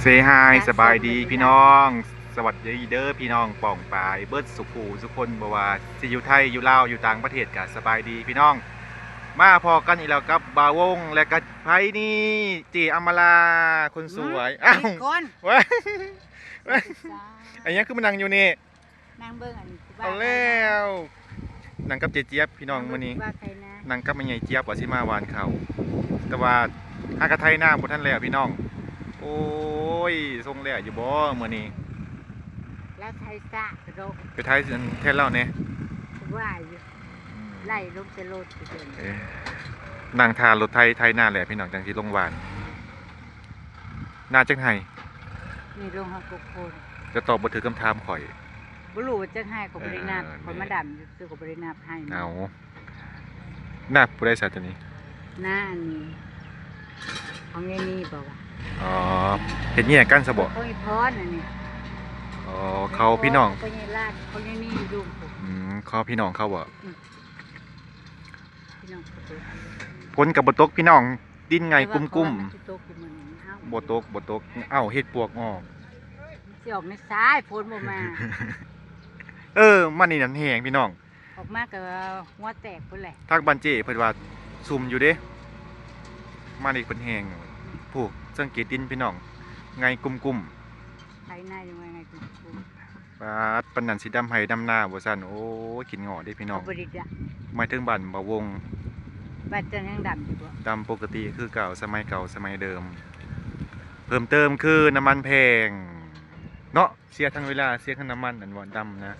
ເຊຮາຍ ສະບາຍດີພີ່ນ້ອງ ສະຫວັດດີເດີພີ່ນ້ອງປ້ອງປາຍເບິດສຸຂູສຸຄົນ ບໍ່ວ່າຊິຢູ່ໄທ ຢູ່ລາວ ຢູ່ຕ່າງປະເທດກະສະບາຍດີພີ່ນ້ອງ. ມາພໍ້ກັນອີກແລ້ວກັບບ່າວວົງ ແລະກະໃຜນີ້ ເຈ້ອຳມາລາຄົນສວຍ. ອ້າວ ຜິດຄົນ ວ້າຍ ອັນຫຍັງຄືມານັ່ງຢູ່ນີ້? ນັ່ງເບິ່ງອັນ ເອົາແລ້ວ ນັ່ງກັບເຈຈຽບພີ່ນ້ອງມື້ນີ້ ນັ່ງກັບແມ່ໃຫຍ່ຈຽບວ່າຊິມາຫວ່ານເຂົ້າ ແຕ່ວ່າຫາກະໄຖນາບໍ່ທັນແລ້ວພີ່ນ້ອງ. ໂອ້ຍ ສົ່ງແລ້ວຢູ່ບໍ່ມື້ນີ້? ລາວໄຖຊ້າກະດົກ ໄປໄຖແທນລາວແດ່ ວ່າຢູ່ ອືມ ໄລ່ລົງແຕ່ລົດ ເອີ ນັ່ງຖ້າລົດໄຖ ໄຖນາແລ້ວພີ່ນ້ອງ ຈັ່ງຊິລົງຫວ່ານ. ນາຈັກໄຮ່? ນີ້ລົງຫາກົກໂພນ. ຈະຕອບບໍ່ຖືກຄຳຖາມຂ້ອຍ. ບໍ່ຮູ້ວ່າຈັກໄຮ່ ຂ້ອຍບໍ່ໄດ້ນັບ. ເອີ ຂ້ອຍມາດຳຊື່ໆ ຂ້ອຍບໍ່ໄດ້ນັບໄຮ່. ເອົາ ນາຜູ້ໃດຊະໂຕນີ້? ນາອັນນີ້ ຂອງຍາຍນີບໍ່ວະ? ອໍ ເຮັດແຍກກັນຊະບໍ່? ຂອງອີພອນອັນນີ້. ອໍ ເຂົາພີ່ນ້ອງ ຂອງຍາຍລາດ ຂອງຍາຍນີຢູ່ດຸ່ມ. ອືມ ເຂົາພີ່ນ້ອງເຂົາບໍ່? ອືມ ພີ່ນ້ອງເຂົາຕົກ ຝົນກໍບໍ່ຕົກພີ່ນ້ອງ. ດິນໄຫງ່ກຸ້ມໆ. ແຕ່ວ່າເຂົາວ່າມັນຊິຕົກຢູ່ມື້ນີ້ ເອົ້າ ບໍ່ຕົກ ບໍ່ຕົກ. ເອົ້າ ເຫັດປວກອອກ. ມັນຊິອອກໃນສາຍ ຝົນບໍ່ມາ. ເອີ ມານີ້ນັ້ນແຮງພີ່ນ້ອງ ອອກມາກໍຫົວແຕກພຸ້ນແຫຼະ. ທາງບ້ານເຈ້ເພິ່ນວ່າຊຸ່ມຢູ່ເດ້ ມານີ້ເພິ່ນແຮງ. ຜູ້ສັງເກດດິນພີ່ນ້ອງ ໄຫງ່ກຸ້ມໆ. ໄຖນາຍັງວ່າໄຫງ່ກຸ້ມໆ. ປາດ ປານນັ້ນຊິດຳໄຮ່ດຳນາບໍ່ຊັ້ນ. ໂອ້ຍ ກິນເງາະເດ້ພີ່ນ້ອງ. ບໍ່ໄດ້ດຳ. ໝາຍເຖິງບ້ານບ່າວວົງ. ບ້ານເຈົ້າຍັງດຳຢູ່ບໍ່? ດຳປົກກະຕິຄືເກົ່າ ສະໄໝເກົ່າສະໄໝເດີມ. ເພີ່ມເຕີມຄືນ້ຳມັນແພງເນາະ ເສຍທັງເວລາ ເສຍທັງນ້ຳມັນ ອັນວ່າດຳນະ.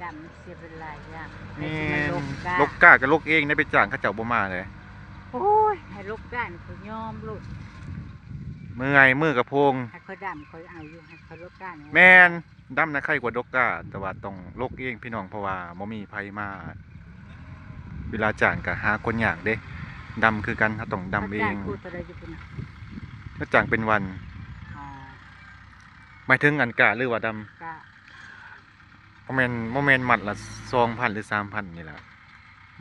ດຳເສຍເວລາຢ່າງ. ແມ່ນ. ລົກກ້າ ລົກກ້າກໍລົກເອງໄດ້ ໄປຈ້າງເຂົາເຈົ້າບໍ່ມາເລີຍ. ໂອ້ຍ ໃຫ້ລົກກ້ານີ້ຂ້ອຍຍອມໂລດ. ເມື່ອຍ ມືກະໂພງ. ໃຫ້ຂ້ອຍດຳຂ້ອຍເອົາຢູ່ ໃຫ້ຂ້ອຍລົກກ້ານີ້. ແມ່ນ. ດຳນະໄຄກວ່າດົກກ້າ ແຕ່ວ່າຕ້ອງລົກເອງພີ່ນ້ອງ ເພາະວ່າບໍ່ມີໃຜມາ. ເວລາຈ້າງກະຫາຄົນຍາກເດ້ ດຳຄືກັນ ເຮົາຕ້ອງດຳເອງ. ເຂົາຈ້າງຜູ້ເທົ່າໃດຢູ່ພຸ້ນນະ? ເຂົາຈ້າງເປັນວັນ. ອໍ ໝາຍເຖິງອັນກ້າ ຫຼືວ່າດຳ? ກ້າ. ບໍ່ແມ່ນ ບໍ່ແມ່ນມັດລະສອງພັນ ຫຼືສາມພັນນີ້ລະ.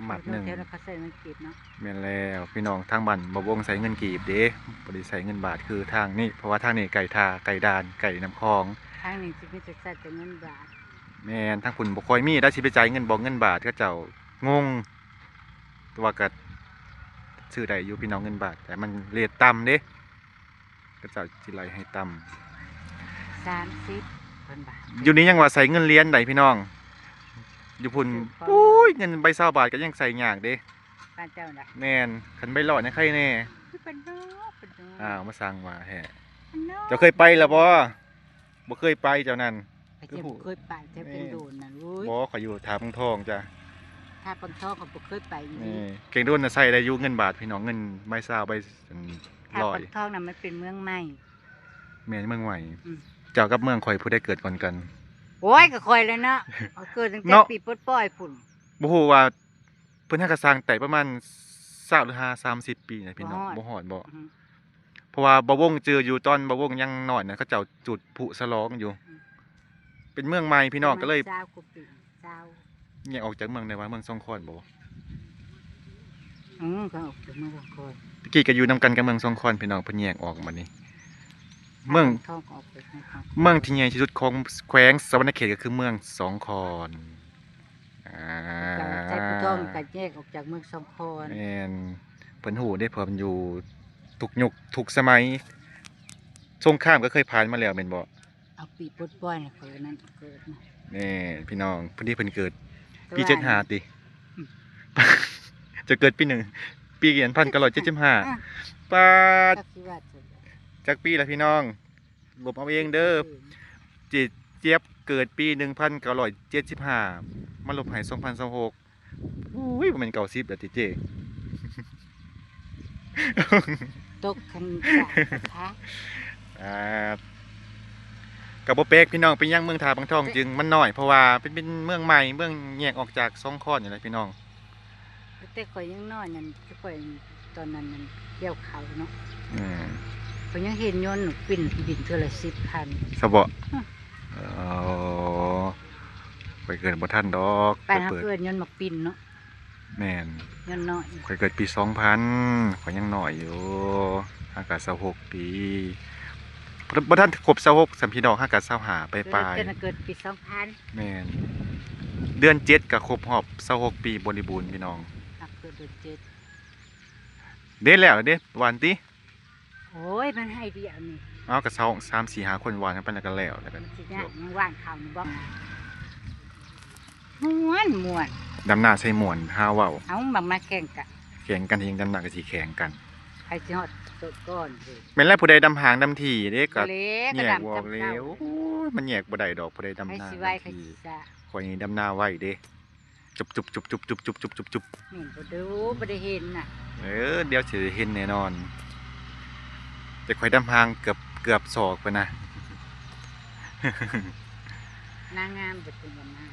ມັດໜຶ່ງ. ແຖວນັ້ນເຂົາໃຊ້ເງິນກີບເນາະ. ແມ່ນແລ້ວ ພີ່ນ້ອງ ທາງບ້ານບ່າວວົງໃຊ້ເງິນກີບເດ້ ບໍ່ໄດ້ໃຊ້ເງິນບາດຄືທາງນີ້ ເພາະວ່າທາງນີ້ໃກ້ທ່າ ໃກ້ດ່ານ ໃກ້ນ້ຳຂອງ. ທາງນີ້ຊິມີແຕ່ໃຊ້ແຕ່ເງິນບາດ. ແມ່ນ ທາງພຸ້ນບໍ່ຄ່ອຍມີ ແລ້ວຊິໄປຈ່າຍເງິນບອກເງິນບາດ ເຂົາເຈົ້າງົງ. ແຕ່ວ່າກໍຊື້ໄດ້ຢູ່ພີ່ນ້ອງ ເງິນບາດ ແຕ່ມັນເຣດຕ່ຳເດ້. ເຂົາເຈົ້າຊິໄລ່ໃຫ້ຕ່ຳ ສາມສິບ ເພິ່ນວ່າ. ຢູ່ນີ້ຍັງວ່າໃຊ້ເງິນຫຼຽນໄດ້ພີ່ນ້ອງ ຢູ່ພຸ້ນ ໂອ້ຍ ເງິນໃບຊາວບາດກໍຍັງໃຊ້ຍາກເດ້. ບ້ານເຈົ້ານະ? ແມ່ນ ຄັນໃບຮ້ອຍນະໄຄແນ່. ຄືບ້ານນອກ ບ້ານນອກ. ອ້າວ ມາສ້າງວ່າແທ້. ບ້ານນອກ. ເຈົ້າເຄີຍໄປແລ້ວບໍ່? ບໍ່ເຄີຍໄປເຈົ້ານັ້ນ. ຂ້ອຍບໍ່ເຄີຍໄປແຖວແກ້ງໂດນນັ້ນເວີຍ. ບໍ່ ຂ້ອຍຢູ່ທ່າວັງທອງຈ້ະ. ທ່າວັງທອງຂ້ອຍບໍ່ເຄີຍໄປອີ່ຫຼີ. ແກ້ງໂດນນະໃຊ້ໄດ້ຢູ່ເງິນບາດພີ່ນ້ອງ ເງິນໃບຊາວ ໃບ ອັນ ຮ້ອຍ. ທ່າວັງທອງນະມັນເປັນເມືອງໃໝ່. ແມ່ນ ເມືອງໃໝ່. ອືມ ເຈົ້າກັບເມືອງຂ້ອຍຜູ້ໃດເກີດກ່ອນກັນ? ໂອ້ຍ ກໍຂ້ອຍແຫຼະເນາະ ຂ້ອຍເກີດຕັ້ງແຕ່ ເນາະ ປີປົດປ່ອຍພຸ້ນ. ບໍ່ຮູ້ວ່າ ເພິ່ນຫາກະສ້າງໄດ້ປະມານຊາວ ຫຼື ຫ້າ ສາມສິບປີນະພີ່ນ້ອງ. ບໍ່ຮອດ ບໍ່ຮອດບໍ່? ອືມ ເພາະວ່າບ່າວວົງຈື່ຢູ່ຕອນບ່າວວົງຍັງນ້ອຍນະ ເຂົາເຈົ້າຈູດຜຸສະຫຼອງຢູ່. ອືມ ເປັນເມືອງໃໝ່ພີ່ນ້ອງ ກໍເລີຍ ປະມານຊາວກວ່າປີ ຊາວ ແຍກອອກຈາກເມືອງໄດ້ວ່າເມືອງສອງຄອນບໍ່? ອືມ ກໍອອກຈາກເມືອງສອງຄອນ. ຕະກີ້ກໍຢູ່ນຳກັນກັບເມືອງສອງຄອນພີ່ນ້ອງ ເພິ່ນແຍກອອກບັດນີ້. ເມືອງ ເມືອງທີ່ໃຫຍ່ທີ່ສຸດຂອງແຂວງສະຫວັນນະເຂດກໍຄືເມືອງສອງຄອນ. ອ່າ ໃຊ້ຜູ້ທອງກໍແຍກອອກຈາກເມືອງສອງຄອນ. ແມ່ນ ເພິ່ນຮູ້ເດ້ ເພິ່ນຢູ່ທຸກຍຸກທຸກສະໄໝ. ສົງຄາມກໍເຄີຍຜ່ານມາແລ້ວແມ່ນບໍ່? ເອົາ ປີປົດປ່ອຍນະ ເກີດນັ້ນເກີດນະ. ແມ່ນພີ່ນ້ອງ ພໍດີເພິ່ນເກີດປີເຈັດຫ້າຕິ? ອືມ ຈະເກີດປີໜຶ່ງ ປີອັນ ພັນເກົ້າຮ້ອຍເຈັດສິບຫ້າ. ອ່າ ປາດ ຈັກຊິວ່າ ຈັກປີລະພີ່ນ້ອງ? ລົບເອົາເອງເດີ. ເອີ ເຈຈຽບເກີດປີໜຶ່ງພັນເກົ້າຮ້ອຍເຈັດສິບຫ້າ ມາລົບໃຫ້ສອງພັນຊາວຫົກ. ໂອ້ຍ ບໍ່ແມ່ນເກົ້າສິບແລ້ວຕິເຈ້? ຕົກຄັນສາມກະທະ. ອ່າ ກໍບໍ່ແປກພີ່ນ້ອງ ເປັນຫຍັງເມືອງທ່າວັງທອງຈຶ່ງມັນນ້ອຍ ເພາະວ່າເປັນ ເປັນເມືອງໃໝ່ ເມືອງແຍກອອກຈາກສອງຄອນນີ້ແຫຼະພີ່ນ້ອງ. ແຕ່ຂ້ອຍຍັງນ້ອຍນັ້ນ ຂ້ອຍ ຕອນນັ້ນນັ້ນກ່ຽວເຂົ້າເນາະ. ອືມ ຂ້ອຍຍັງເຫັນຍົນປີນດິນເທື່ອລະສິບພັນ ຊະເບາະ. ອືມ ເອີ ຂ້ອຍເກີດບໍ່ທັນດອກ. ໄປຫາ ໄປເປີດ ເອີ້ນຍົນໝາກປີນເນາະ. ແມ່ນ ຍັງນ້ອຍ ຂ້ອຍເກີດປີສອງພັນ ຂ້ອຍຍັງນ້ອຍຢູ່ ຫາກະຊາວຫົກປີ ບໍ່ ບໍ່ທັນຄົບຊາວຫົກຊ້ຳພີ່ນ້ອງ ຫາກະຊາວຫ້າປາຍໆ ເກີດ ເກີດປີສອງພັນ ແມ່ນ ເດືອນເຈັດກະຄົບຮອບຊາວຫົກປີບໍລິບູນພີ່ນ້ອງ ຮັກເກີດເດືອນເຈັດ ເດ້ແລ້ວເດ້ ຫວານຕິ? ໂອ້ຍ ມັນໃຫ້ດຽວນີ້ ເອົາ ກະຊາວ ສາມສີ່ຫ້າຄົນຫວ່ານກັນໄປແລ້ວກະແລ້ວ ແລ້ວກະມັນຊິຍາກ ຍັງຫວ່ານເຂົ້ານີ້ບໍ່ ມ່ວນ ມ່ວນ ດຳນາໃສ່ມ່ວນ ຫາເວົ້າ ເອົາ ມັກມາແຂ່ງກະ ແຂ່ງກັນ ເຮັດຫຍັງດຳນາກະຊິແຂ່ງກັນ ໃຜຊິຮອດສຸດກ່ອນ ແມ່ນແລ້ວ ຜູ້ໃດດຳຫ່າງດຳຖີ່ເດ້ ກະແຍກບໍ່ອອກແລ້ວ ໂອ້ຍ ມັນແຍກບໍ່ໄດ້ດອກ ຜູ້ໃດດຳນາດຳຖີ່ ຂ້ອຍນີ້ດຳນາໄວເດ້ ຈຸບ ຈຸບ ຈຸບ ຈຸບ ຈຸບ ຈຸບ ຈຸບ ຈຸບ ຈຸບ ແມ່ນບໍ່ດູ ບໍ່ໄດ້ເຫັນນະ ເອີ ດຽວຊິໄດ້ເຫັນແນ່ນອນ ແຕ່ຂ້ອຍດຳຫ່າງເກືອບ ເກືອບສອກພຸ້ນນະ ນາງງາມບໍ່ເປັນນາ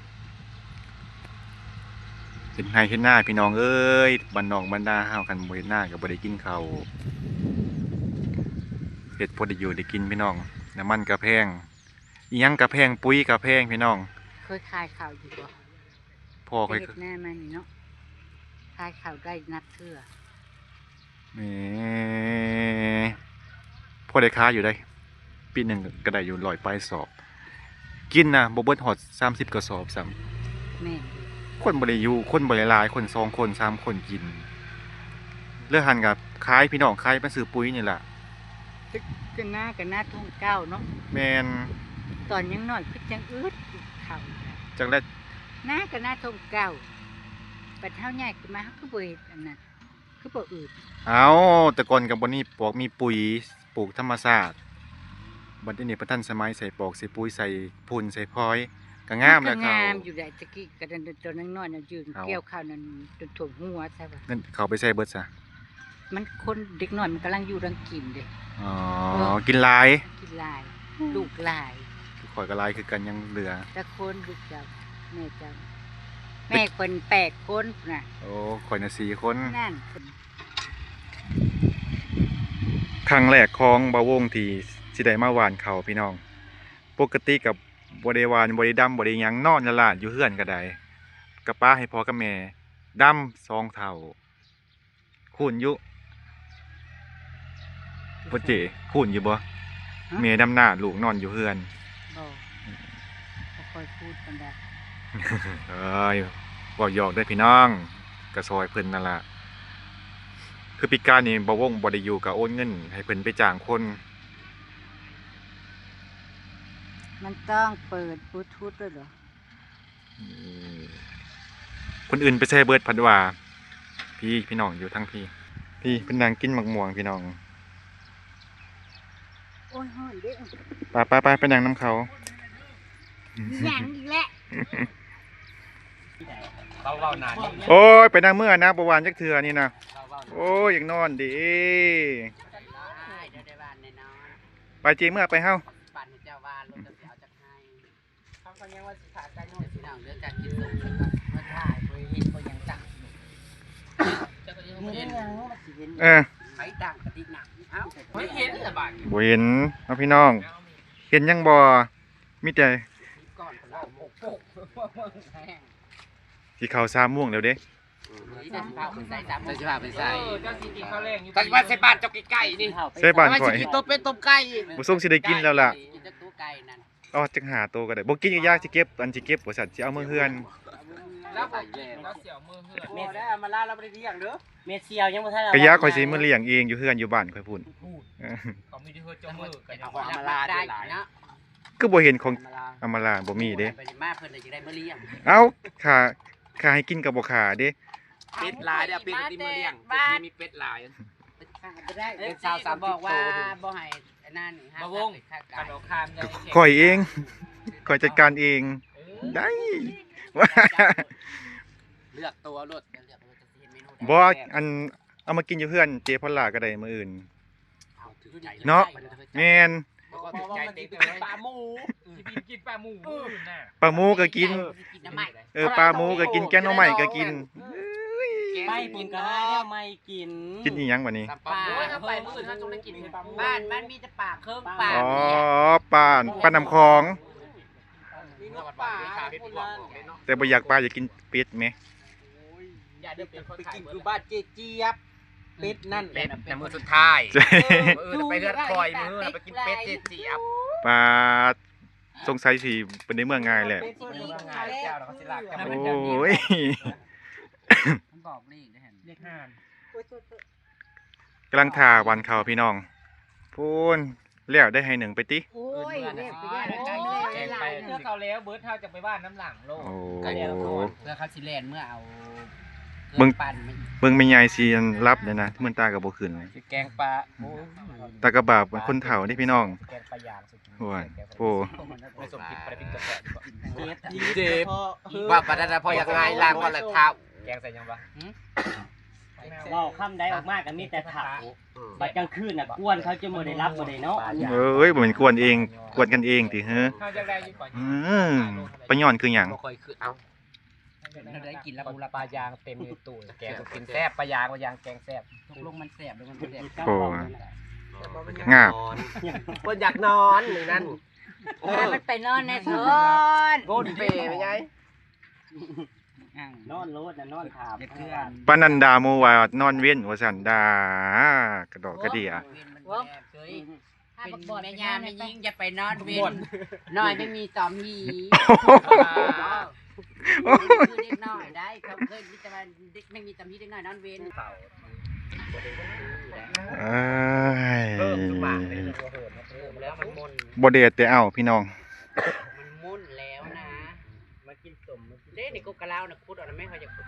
ເຮັດໄຮ່ເຮັດນາພີ່ນ້ອງເອີຍ ບ້ານນອກບ້ານນາເຮົາ ຄັນບໍ່ເຮັດນາກະບໍ່ໄດ້ກິນເຂົ້າ ເຮັດພໍໄດ້ຢູ່ໄດ້ກິນພີ່ນ້ອງ ນ້ຳມັນກະແພງ ອີ່ຫຍັງກະແພງ ປຸ໋ຍກະແພງພີ່ນ້ອງ ເຄີຍຂາຍເຂົ້າຢູ່ບໍ່? ພໍ່ຂ້ອຍ ໄປເຮັດນາມານີ້ເນາະ ຂາຍເຂົ້າໄດ້ນັບເທື່ອ ແໝ່ ພໍໄດ້ຂາຍຢູ່ເດ້ ປີໜຶ່ງກະໄດ້ຢູ່ຮ້ອຍປາຍສອບ ກິນນະບໍ່ເບິດຮອດສາມສິບກະສອບຊ້ຳ ແມ່ນ ຄົນບໍ່ໄດ້ຢູ່ ຄົນບໍ່ໄດ້ຫຼາຍ ຄົນສອງຄົນສາມຄົນກິນ ເລີກຫັ້ນກະຂາຍພີ່ນ້ອງ ຂາຍໄປຊື້ປຸ໋ຍນີ້ລະ ເຮັດນາກະນາທົ່ງເກົ່າເນາະ ແມ່ນ ຕອນຍັງນ້ອຍຄືຈັ່ງອຶດເຂົ້າ ຈັກແລ້ວ ນາກະນາທົ່ງເກົ່າ ບັດເຮົາໃຫຍ່ຂຶ້ນມາເຮົາຄືບໍ່ເຮັດອັນນັ້ນ ຄືບໍ່ອຶດ ເອົ້າ ແຕ່ກ່ອນກະບໍ່ມີປອກມີປຸ໋ຍ ປູກທຳມະຊາດ ບັດດຽວນີ້ພັດທັນສະໄໝ ໃສ່ປອກໃສ່ປຸ໋ຍ ໃສ່ຝຸ່ນໃສ່ຟອຍ ກະງາມແລ້ວ ມັນກະງາມຢູ່ໃດ໋ ຕະກີ້ກະຕອນຍັງນ້ອຍນະ ຢືນ ເອົ້າ ກ່ຽວເຂົ້ານັ້ນຈົນຖ້ວມຫົວຊະວ່າ ເງິນເຂົ້າໄປໃສເບິດຊະ? ມັນຄົນເດັກນ້ອຍມັນກຳລັງຢູ່ກຳລັງກິນເດ້ ອໍ ເອີ ກິນຫຼາຍ ກິນຫຼາຍ ລູກຫຼາຍ ຄືຂ້ອຍກະຫຼາຍຄືກັນ ຍັງເຫຼືອຈັກຄົນ ລູກເຈົ້າ ແມ່ເຈົ້າ ແມ່ຂ້ອຍແປດຄົນພຸ້ນນະ ໂອ້ ຂ້ອຍນະສີ່ຄົນ ນັ້ນ ຄັ້ງແລກຂອງບ່າວວົງທີ່ຊິໄດ້ມາຫວ່ານເຂົ້າພີ່ນ້ອງ ປົກກະຕິກະບໍ່ໄດ້ຫວ່ານ ບໍ່ໄດ້ດຳ ບໍ່ໄດ້ຫຍັງ ນອນລະລາດຢູ່ເຮືອນກະໄດ້ ກະປະໃຫ້ພໍ່ກັບແມ່ດຳສອງເຖົ້າ ຄູນຢູ່ບໍ່ເຈ້ ຄູນຢູ່ບໍ່? ຮະ? ແມ່ດຳນາ ລູກນອນຢູ່ເຮືອນ ບໍ່ ບໍ່ຄ່ອຍຄູນປານໃດ ເອີຍ ເວົ້າຢອກເດີພີ່ນ້ອງ ກະຊ່ອຍເພິ່ນນັ້ນລະ ຄືປີກາຍນີ້ບ່າວວົງບໍ່ໄດ້ຢູ່ ກະໂອນເງິນໃຫ້ເພິ່ນໄປຈ້າງຄົນ ມັນຕ້ອງເປີດບລູທູດດ້ວຍເຫຼືອ? ອືມ ຄົນອື່ນໄປໃສເບິດພັດວ່າ ພີ້ ພີ່ນ້ອງຢູ່ທາງພີ້ ພີ້ເພິ່ນນັ່ງກິນໝາກມ່ວງພີ່ນ້ອງ ໂອ້ຍ ຮ້ອນເດ້ ໄປໆໆ ໄປນັ່ງນຳເຂົາ ຫຍັງອີກແລ້ວ ເຂົາເວົ້ານານ ໂອ້ຍ ໄປນຳເມືອນະ ບໍ່ຫວ່ານຈັກເທື່ອນີ້ນະ ໂອ້ຍ ຢາກນອນເດ້ ໄປເຈ້ ເມືອໄປເຮົາ ເຂົາກະຍັງວ່າຊິຂາຍໄກ່ນ້ອຍ ພີ່ນ້ອງເດີ ຈັກກິນສົມເພິ່ນວ່າຫຼາຍ ບໍ່ເຫັນບໍ່ຫຍັງຈັກ ເອີ ໄປຕ່າງກະຕິກໜັກ ເອົ້າ ບໍ່ເຫັນລະບາດນີ້ ບໍ່ເຫັນເນາະພີ່ນ້ອງ ເຫັນຫຍັງບໍ່? ມີແຕ່ ຊິເຂົ້າສາມໂມງແລ້ວເດ້. ເຈົ້າຊິພາໄປໃສ? ເອີ ເຈົ້າຊິພາໄປໃສ? ເຈົ້າຊິກິນເຂົ້າແລງຢູ່ ເຈົ້າຊິມາໃສ່ບ້ານເຈົ້າໃກ້ໆນີ້ ໃສ່ບ້ານຂ້ອຍ ຊິກິນຕົ້ມເປັດຕົ້ມໄກ່ ບໍ່ຊົງຊິໄດ້ກິນແລ້ວລະ ກິນຈັກໂຕໄກ່ນັ້ນ ເອົາຈັກຫ້າໂຕກະໄດ້ ບໍ່ກິນກະຢ່າ ຊິເກັບ ອັນຊິເກັບວ່າຊັ້ນ ຊິເອົາເມືອເຮືອນ ລາວບໍ່ກິນ ລາວຊິເອົາເມືອເຮືອນ ບໍ່ໄດ້ ອຳມາລາລາວບໍ່ໄດ້ລ້ຽງເດີ ແມ່ສ່ຽວຍັງບໍ່ທັນ ກະຢ່າ ຂ້ອຍຊິມາລ້ຽງເອງຢູ່ເຮືອນຢູ່ບ້ານຂ້ອຍພຸ້ນ ເຂົາມີແຕ່ເຮືອນເຈົ້າມື ກະຢ່າ ອຳມາລາຫຼາຍເນາະ ຄືບໍ່ເຫັນຂອງ ອຳມາລາ ອຳມາລາບໍ່ມີເດ້ ມາເພິ່ນຈະໄດ້ມາລ້ຽງ ເອົ້າ ຂ້າ ຂ້າໃຫ້ກິນກະບໍ່ຂ້າເດ້ ເປັດຫຼາຍເດ້ ເປັດທີ່ມາລ້ຽງ ເປັດມີເປັດຫຼາຍ ຂາຍບໍ່ໄດ້ ເປັດຊາວສາມສິບໂຕ ບອກວ່າບໍ່ໃຫ້ອັນນັ້ນ ບໍ່ວົງ ຄັນເອົາຄາມ ຂ້ອຍເອງ ຂ້ອຍຈັດການເອງ ເອີ ໄດ້ ເລືອກໂຕເອົາໂລດ ເລືອກໂຕ ຈະຊິເຮັດເມນູໃດ ບໍ່ ອັນ ເອົາມາກິນຢູ່ເຮືອນເຈ້ພອນລາກະໄດ້ມື້ອື່ນ ເນາະ ແມ່ນ ປາໝູ ຊິກິນປາໝູ ປາໝູກະກິນ ເອີ ປາໝູກະກິນ ແກງໜໍ່ໄມ້ກະກິນ ໄມ້ກິນກະຫາແນວໃໝ່ກິນ ກິນອີ່ຫຍັງບາດນີ້ ປາ ໂອ້ຍ ເຮົາໄປມື້ອື່ນເຮົາຕ້ອງໄດ້ກິນ ບ້ານມັນມີແຕ່ປາເຄິງ ປາ ອໍ ປາ ປານ້ຳຂອງ ແຕ່ບໍ່ຢາກປາ ຢາກກິນເປັດແມ ໂອ້ຍ ໄປກິນຢູ່ບ້ານເຈຈຽບ ເປັດນັ້ນ ເປັດນະ ມື້ສຸດທ້າຍ ເອີ ມື້ອື່ນໄປເຮືອນຂ້ອຍ ມື້ອື່ນໄປກິນເປັດເຈຈຽບ. ປາດ ສົງໄສຊິບໍ່ໄດ້ເມືອງງ່າຍແຫຼະ. ໂອ້ຍ ມັນບອກເລກເດ້ຫັ້ນ ເລກຫ້າ ກຳລັງຖ້າຫວ່ານເຂົ້າພີ່ນ້ອງ ພຸ້ນ ແລ້ວໄດ້ໄຮ່ໜຶ່ງໄປຕິ. ໂອ້ຍ ແລ້ວໄປແລ້ວ ເພື່ອເຂົາແລ້ວເບິດ ເຮົາຈະໄປຫວ່ານນຳຫຼັງໂລດ. ໂອ້ ເພື່ອເຂົາຊິແລ່ນເມືອເອົາ ເບິ່ງ ເບິ່ງແມ່ໃຫຍ່ຊິອັນຫຼັບແດ່ນະ ມື່ນຕາກໍບໍ່ຂຶ້ນ ຊິແກງປາ. ໂອ້ຍ ຕາກະບາບຄົນເຖົ້າເດ້ພີ່ນ້ອງ. ໂອ້ຍ ໂອ້ ເຈັບ ເຈັບ ວ່າປານນັ້ນນະ ພໍຢາກຫງາຍຫຼັງກ່ອນລະເຖົ້າ. ແກງໃສ່ຫຍັງວະ? ເວົ້າຄຳໃດອອກມາກໍມີແຕ່ເຖົ້າ. ບັດກາງຄືນນະ ກວນເຂົາຈົນບໍ່ໄດ້ຫຼັບບໍ່ໄດ້ນອນ. ເອີຍ ບໍ່ແມ່ນກວນເອງ ກວນກັນເອງຕິເຮີ? ເຮົາຢາກໄດ້ຢູ່ ເອີ ປາຍອນຄືຫຍັງ? ບໍ່ຄ່ອຍຄື ເອົ້າ ໄດ້ກິນລະປູລະປາ ຢາງເຕັມຢູ່ຕູ້ ແກງກິນແຊບ ປາຢາງ ປາຢາງແກງແຊບ. ຕົກລົງມັນແຊບ ຫຼືມັນບໍ່ແຊບ? ໂອ້ ງາບ ເພິ່ນຢາກນອນນີ້ນັ້ນ. ເອີ ໃຫ້ມັນໄປນອນແດ່ເທີ້ນ ໂກນເປແມ່ໃຫຍ່. ນອນໂລດນະ ນອນຖ້າ ປານນັ້ນດ່າໝູ່ວ່ານອນເວັນວ່າຊັ້ນ ດ່າກະດອກກະເດຍ. ເປັນແມ່ຍ່າແມ່ຍິງຢ່າໄປນອນເວັນ ນ້ອຍໄມ່ມີຕອມຫີ ຄືເດັກນ້ອຍໄດ໋ ເຂົາເຄີຍມີແຕ່ວ່າເດັກໄມ່ມີຕອມຫີ ເດັກນ້ອຍນອນເວັນ. ເອີຍ ບໍ່ແດດແຕ່ເອົ້າພີ່ນ້ອງ ມັນມົນແລ້ວນະ. ມາກິນສົ້ມ ມາກິນ ເດ້ ນີ້ກົກກະລາວນະ ຂຸດເອົານະແມ່ ຂ້ອຍຢາກຂຸດ.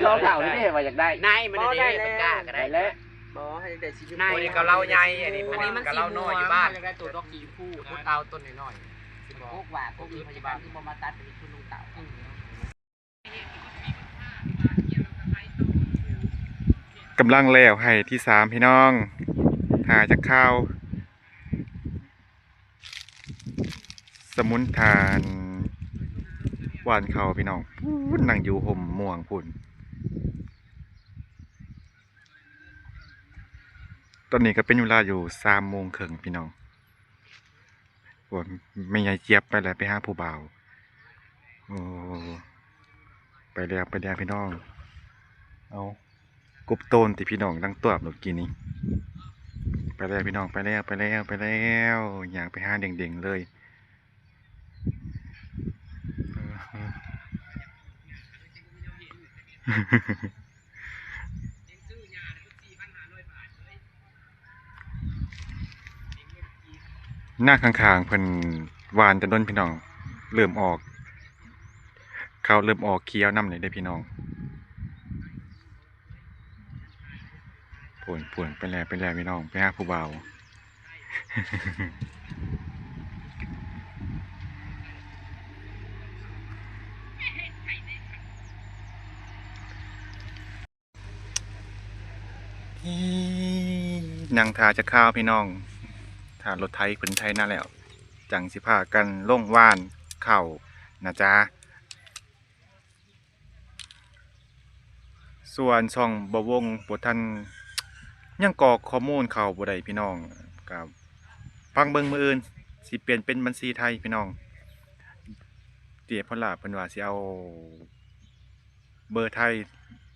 ເຮົາເຖົ້ານີ້ເດ້ ວ່າຢາກໄດ້ ໃນມັນເດ້ ບໍ່ໄດ້ ມັນກ້າກໍໄດ້ ໄດ້ແລ້ວ. ບໍ່ ໃຫ້ໄດ້ຊິ ໃນນີ້ກະລາວໃຫຍ່ ອັນນີ້ ອັນນີ້ມັນກະລາວນ້ອຍຢູ່ບ້ານ ຢາກໄດ້ໂຕດອກສີຊົມພູ ຂຸດເອົາຕົ້ນນ້ອຍໆ ຊິບອກ. ກົກວ່າ ກົກນີ້ພະຍາບານຄືບໍ່ມາຕັດ ເປັນຄຸນລຸງເຕົາ. ກຳລັງແລ້ວໄຮ່ທີສາມພີ່ນ້ອງ ຖ້າຈັກຄາວ. ສະມຸນທ່ານຫວ່ານເຂົ້າພີ່ນ້ອງ ພຸ້ນ ນັ່ງຢູ່ຮົ່ມມ່ວງພຸ້ນ. ຕອນນີ້ກໍເປັນເວລາຢູ່ສາມໂມງເຄິ່ງພີ່ນ້ອງ. ໂອ້ ແມ່ໃຫຍ່ຈຽບໄປແລ້ວ ໄປຫາຜູ້ບ່າວ. ໂອ້ ໄປແລ້ວ ໄປແລ້ວພີ່ນ້ອງ. ເອົາ ກົບໂຕນຕິພີ່ນ້ອງ ດັງຕວບໂລດກີ້ນີ້. ໄປແລ້ວພີ່ນ້ອງ ໄປແລ້ວ ໄປແລ້ວ ໄປແລ້ວ ຍ່າງໄປຫາເດັ່ງໆເລີຍ. ນາຂ້າງໆເພິ່ນຫວ່ານແຕ່ດົນພີ່ນ້ອງ ເລີ່ມອອກ ເຂົ້າເລີ່ມອອກຂຽວນຳແລ້ວເດ້ພີ່ນ້ອງ. ພຸ້ນໆ ໄປແລ້ວ ໄປແລ້ວພີ່ນ້ອງ ໄປຫາຜູ້ບ່າວ. ນັ່ງຖ້າຈັກຄາວພີ່ນ້ອງ ຖ້າລົດໄຖເພິ່ນໄຖນາແລ້ວ ຈັ່ງຊິພາກັນລົງຫວ່ານເຂົ້ານະຈ໊ະ. ສ່ວນຊ່ອງບ່າວວົງບໍ່ທັນ ຍັງກອກຂໍ້ມູນເຂົ້າບໍ່ໄດ້ພີ່ນ້ອງ ກໍຟັງເບິ່ງມື້ອື່ນ ຊິປ່ຽນເປັນບັນຊີໄທພີ່ນ້ອງ. ເຈ້ພົນລາບເພິ່ນວ່າຊິເອົາເບີໄທ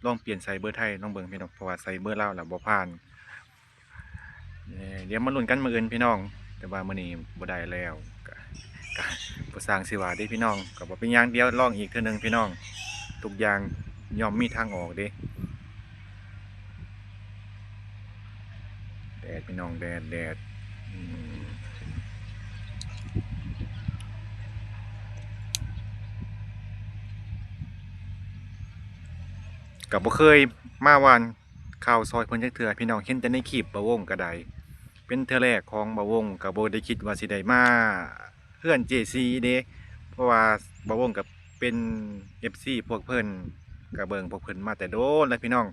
ລອງປ່ຽນໃສ່ເບີໄທລອງເບິ່ງພີ່ນ້ອງ ເພາະວ່າໃສ່ເບີລາວແລ້ວບໍ່ຜ່ານ. ເອີ ດຽວມາລຸ້ນກັນມື້ອື່ນພີ່ນ້ອງ ແຕ່ວ່າມື້ນີ້ບໍ່ໄດ້ແລ້ວ ກະ ກະບໍ່ຊ່າງຊິວ່າເດ້ພີ່ນ້ອງ ກະບໍ່ເປັນຫຍັງ ດຽວລອງອີກເທື່ອໜຶ່ງພີ່ນ້ອງ. ທຸກຢ່າງຍ່ອມມີທາງອອກເດ້. ແດດພີ່ນ້ອງ ແດດ ແດດ ອືມ ກະບໍ່ເຄີຍມາຫວ່ານ ເຂົ້າຊ່ອຍເພິ່ນຈັກເທື່ອພີ່ນ້ອງ ເຫັນແຕ່ໃນຄລິບບ່າວວົງກໍໄດ້ ເປັນເທື່ອແລກຂອງບ່າວວົງ ກໍບໍ່ໄດ້ຄິດວ່າຊິໄດ້ມາເຮືອນເຈຊີເດ້ ເພາະວ່າບ່າວວົງກໍເປັນເອັຟຊີພວກເພິ່ນ ກໍເບິ່ງພວກເພິ່ນມາແຕ່ດົນແລ້ວພີ່ນ້ອງ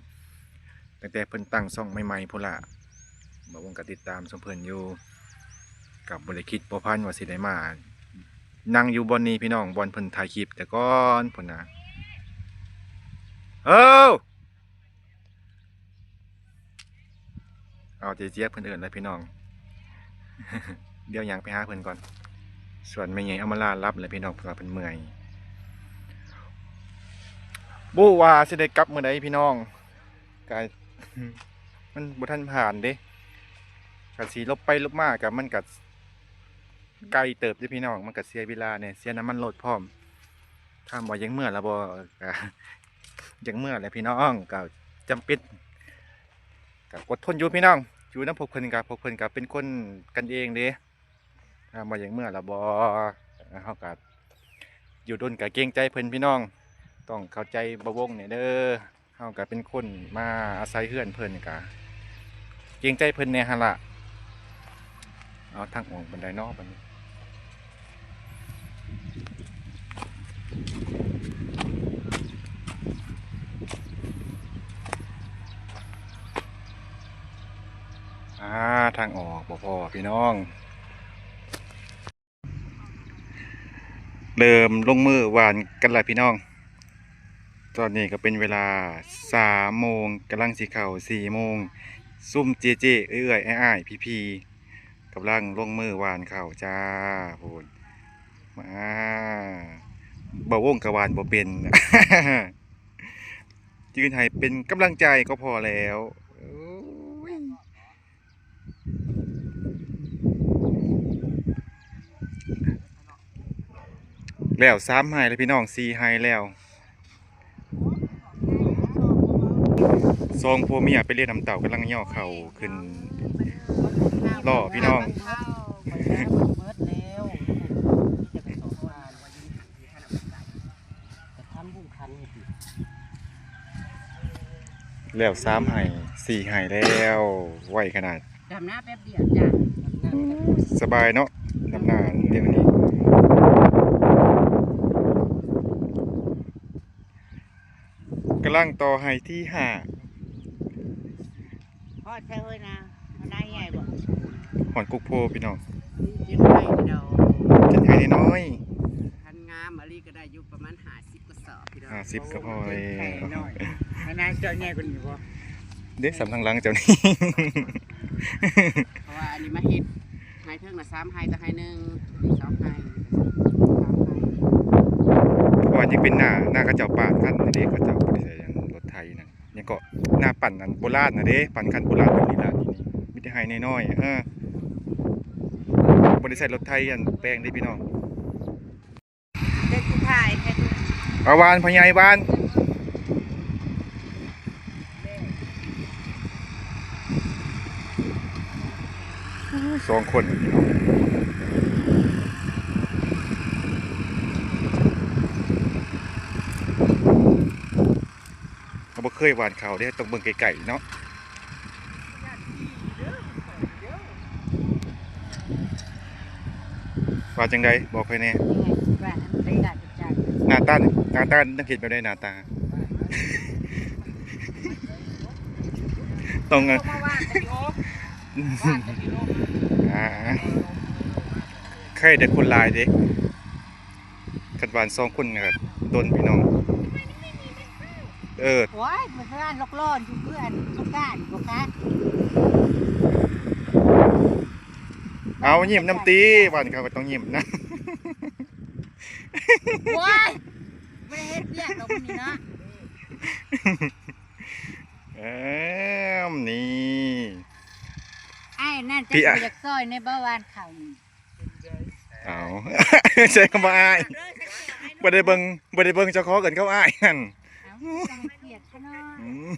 ຕັ້ງແຕ່ເພິ່ນຕັ້ງຊ່ອງໃໝ່ໆພຸ້ນລະ ບ່າວວົງກໍຕິດຕາມຊ່ອງເພິ່ນຢູ່ ກໍບໍ່ໄດ້ຄິດບໍ່ຝັນວ່າຊິໄດ້ມາ ນັ່ງຢູ່ບ່ອນນີ້ພີ່ນ້ອງ ບ່ອນເພິ່ນຖ່າຍຄລິບແຕ່ກ່ອນພຸ້ນນະ. ເອີ ເອົາ ເຈຈຽບເພິ່ນເອີ້ນແລ້ວພີ່ນ້ອງ ດຽວຍ່າງໄປຫາເພິ່ນກ່ອນ. ສ່ວນແມ່ໃຫຍ່ອຳມາລາຫຼັບແລ້ວພີ່ນ້ອງ ເພາະວ່າເພິ່ນເມື່ອຍ. ບໍ່ຮູ້ວ່າຊິໄດ້ກັບມື້ໃດພີ່ນ້ອງ ກະ ມັນບໍ່ທັນຜ່ານເດ້ ກະຊິຫຼົບໄປຫຼົບມາ ກະມັນກະໄກເຕີບເດ້ພີ່ນ້ອງ ມັນກະເສຍເວລາແດ່ ເສຍນ້ຳມັນລົດພ້ອມ. ຖາມວ່າຢາກເມືອລະບໍ່ ກະຢາກເມືອແຫຼະພີ່ນ້ອງ ກະຈຳເປັນ ກະອົດທົນຢູ່ພີ່ນ້ອງ ຢູ່ນຳພວກເພິ່ນ ກະພວກເພິ່ນກະເປັນຄົນກັນເອງເດ້. ຖາມວ່າຢາກເມືອລະບໍ່ ເຮົາກະຢູ່ດົນກະເກງໃຈເພິ່ນພີ່ນ້ອງ ຕ້ອງເຂົ້າໃຈບ່າວວົງແດ່ເດີ ເຮົາກະເປັນຄົນມາອາໄສເຮືອນເພິ່ນ ກະເກງໃຈເພິ່ນແດ່ຫັ້ນລະ. ເອົາ ທາງອອກບັນໄດເນາະບັດນີ້. ອາ ທາງອອກບໍ່ພໍພີ່ນ້ອງ ເລີ່ມລົງມືຫວ່ານກັນລະພີ່ນ້ອງ. ຕອນນີ້ກະເປັນເວລາສາມໂມງ ກຳລັງຊິເຂົ້າສີ່ໂມງ ຊຸມເຈ້ໆ ເອື້ອຍໆ ອ້າຍໆ ພີ່ໆ ກຳລັງລົງມືຫວ່ານເຂົ້າຈ້າ ພຸ້ນ ມາ ບ່າວວົງກະຫວ່ານບໍ່ເປັນ ຢືນໃຫ້ເປັນກຳລັງໃຈກໍພໍແລ້ວ ໂອ້ຍ. ແລ້ວສາມໄຮ່ແລ້ວພີ່ນ້ອງ ສີ່ໄຮ່ແລ້ວ ສອງຜົວເມຍໄປລຽນນ້ຳເຕົ້າ ກຳລັງຍໍເຂົ້າຂຶ້ນລໍ້ພີ່ນ້ອງ. ແລ້ວສາມໄຮ່ ສີ່ໄຮ່ແລ້ວ ໄວຂະໜາດ ດຳນາແປັບດຽວຈ້າ ສະບາຍເນາະ ດຳນາດຽວນີ້ ກຳລັງຕໍ່ໄຮ່ທີຫ້າ ຮອດໃສເຮີ້ຍນາ ນາໃຫຍ່ບໍ່ ຮອດກົກໂພພີ່ນ້ອງ ເຈັດໄຮ່ພີ່ນ້ອງ ເຈັດໄຮ່ນ້ອຍໆ ຄັນງາມອີ່ຫຼີກະໄດ້ຢູ່ປະມານຫ້າສິບກະສອບພີ່ນ້ອງ ຫ້າສິບກະພໍແລ້ວ ນາເຈົ້າໃຫຍ່ກວ່ານີ້ບໍ່ ເດ້ ສ່ຳທາງຫຼັງເຈົ້ານີ້ ເພາະວ່າອັນນີ້ມາເຮັດໄຮ່ເທິງນະ ສາມໄຮ່ ແຕ່ໄຮ່ໜຶ່ງ ສອງໄຮ່ ສາມໄຮ່ ເພາະວ່າຍັງເປັນນາ ນາເຂົາເຈົ້າປານຄັນນີ້ເດ້ ເຂົາເຈົ້າບໍ່ໄດ້ໃຊ້ອັນລົດໄຖນັ້ນ ຫຍັງເກາະ ນາປັ່ນອັນໂບລານນະເດ້ ປັ່ນຄັນໂບລານແບບນີ້ລະ ນີ້ ມີແຕ່ໄຮ່ນ້ອຍໆ ເອີ ບໍ່ໄດ້ໃຊ້ລົດໄຖອັນແປງເດ້ພີ່ນ້ອງ. ເອົາຫວ່ານພໍ່ໃຫຍ່ຫວ່ານ ສອງຄົນ ເຮົາບໍ່ເຄີຍຫວ່ານເຂົ້າເດ້ ຕ້ອງເບິ່ງໃກ້ໆເນາະ ວ່າຈັ່ງໃດ ບອກຂ້ອຍແດ່ ໜ້າຕາ ໜ້າຕາຕ້ອງເຮັດແບບໃດ ໜ້າຕາ ຕ້ອງ ອ່າ ໃຄແຕ່ຄົນຫຼາຍເດ້. ຄັນຫວ່ານສອງຄົນກະດົນພີ່ນ້ອງ ເອີ ໂອ້ຍ ເພື່ອນລອກລ້ອນຢູ່ເພື່ອນຕ້ອງການບໍ່ຄະ ເອົາ ຍິ້ມນຳຕິ ຫວ່ານເຂົ້າກະຕ້ອງຍິ້ມນຳ ໂອ້ຍ ບໍ່ໄດ້ເຮັດວຽກດອກມື້ນີ້ເນາະ ເອີ ນີ້ ອ້າຍນັ້ນ ເຈົ້າບໍ່ຢາກຊ່ອຍແດ່ບໍ່ຫວ່ານເຂົ້ານີ້ ເອົາ ໃຊ້ຄຳວ່າອ້າຍ ບໍ່ໄດ້ເບິ່ງ ບໍ່ໄດ້ເບິ່ງເຈົ້າຂອງ ເອີ້ນເຂົາອ້າຍຫັ້ນ ເອົາ ຕ້ອງໃຫ້ກຽດເຂົາເນາະ ອືມ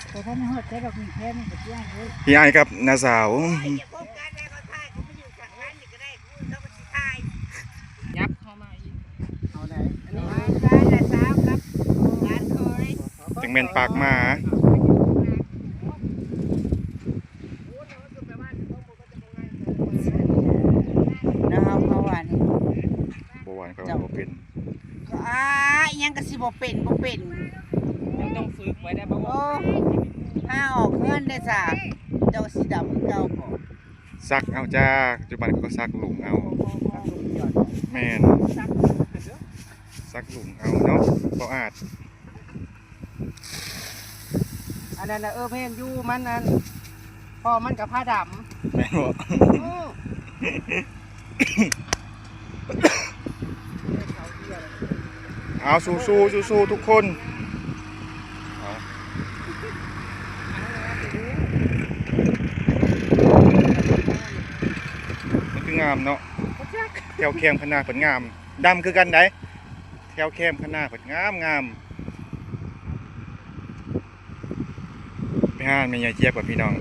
ແຕ່ຖ້າມັນຮອດໃຈດອກ ແທ້ມັນກະຊິອ້າຍເອີຍ ພີ່ອ້າຍກັບນ້າສາວ ຍັບເຂົ້າມາອີກ ເອົາໄດ້ ອັນນີ້ ຈັ່ງແມ່ນປາກໝາ ແລ້ວເຮົາ ເຮົາຫວ່ານ ບໍ່ຫວ່ານ ຂ້ອຍຫວ່ານບໍ່ເປັນ ອ້າ ອີ່ຫຍັງກະຊິບໍ່ເປັນ ບໍ່ເປັນ ມັນຕ້ອງຝຶກໄວ້ໄດ້ບໍ່ ໂອ້ ຫາອອກເຮືອນເດ້ສາ ເຈົ້າກະຊິດຳຄືເກົ່າບໍ່ ສັກເອົາຈ້າ ປັດຈຸບັນເຂົາກະສັກຫຼຸງເອົາ ແມ່ນ ສັກຫຼຸງເອົາເນາະ ບໍ່ອາດ ອັນນັ້ນນະ ເອີ ເພງຢູ່ ມັນອັນ ພໍ່ມັນກະພາດຳ ແມ່ນບໍ່ ອື ອື ເອົາ ສູ້ໆ ສູ້ໆ ທຸກຄົນ. ເອົາ ມັນຄືງາມເນາະ ແຖວແຄມຂ້າງໜ້າເພິ່ນງາມ ດຳຄືກັນໃດ໋ ແຖວແຄມຂ້າງໜ້າເພິ່ນງາມໆ. ໄປຫາແມ່ໃຫຍ່ຈຽບກ່ອນພີ່ນ້ອງ.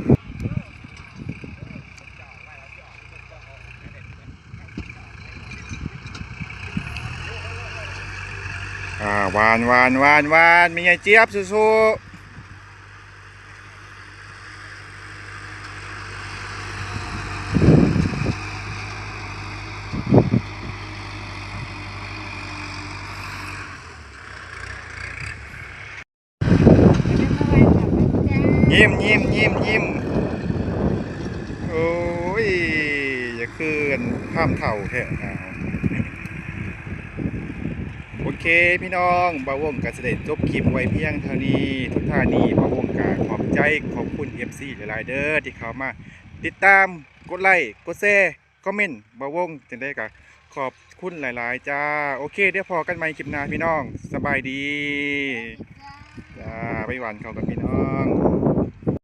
ອ່າ ຫວານໆໆໆ ແມ່ໃຫຍ່ຈຽບ ສູ້ໆ. ຍິ້ມໆໆໆ ໂອ້ຍ ຢ່າຄືອັນພາມເຖົ້າແທ້. ໂອເຄພີ່ນ້ອງ ບ່າວວົງກໍຊິໄດ້ຈົບຄລິບໄວ້ພຽງເທົ່ານີ້. ສຸດທ້າຍນີ້ ບ່າວວົງກໍຂອບໃຈຂອບຄຸນເອັຟຊີຫຼາຍໆເດີ ທີ່ເຂົ້າມາຕິດຕາມ ກົດໄລ້ ກົດແຊ ຄອມເມັນ ບ່າວວົງ. ຈັ່ງໃດກໍຂອບຄຸນຫຼາຍໆຈ້າ. ໂອເຄ ດຽວພໍ້ກັນໃໝ່ຄລິບໜ້າພີ່ນ້ອງ ສະບາຍດີ ສະບາຍດີຈ້າ. ໄປຫວ່ານເຂົ້າກັນພີ່ນ້ອງ.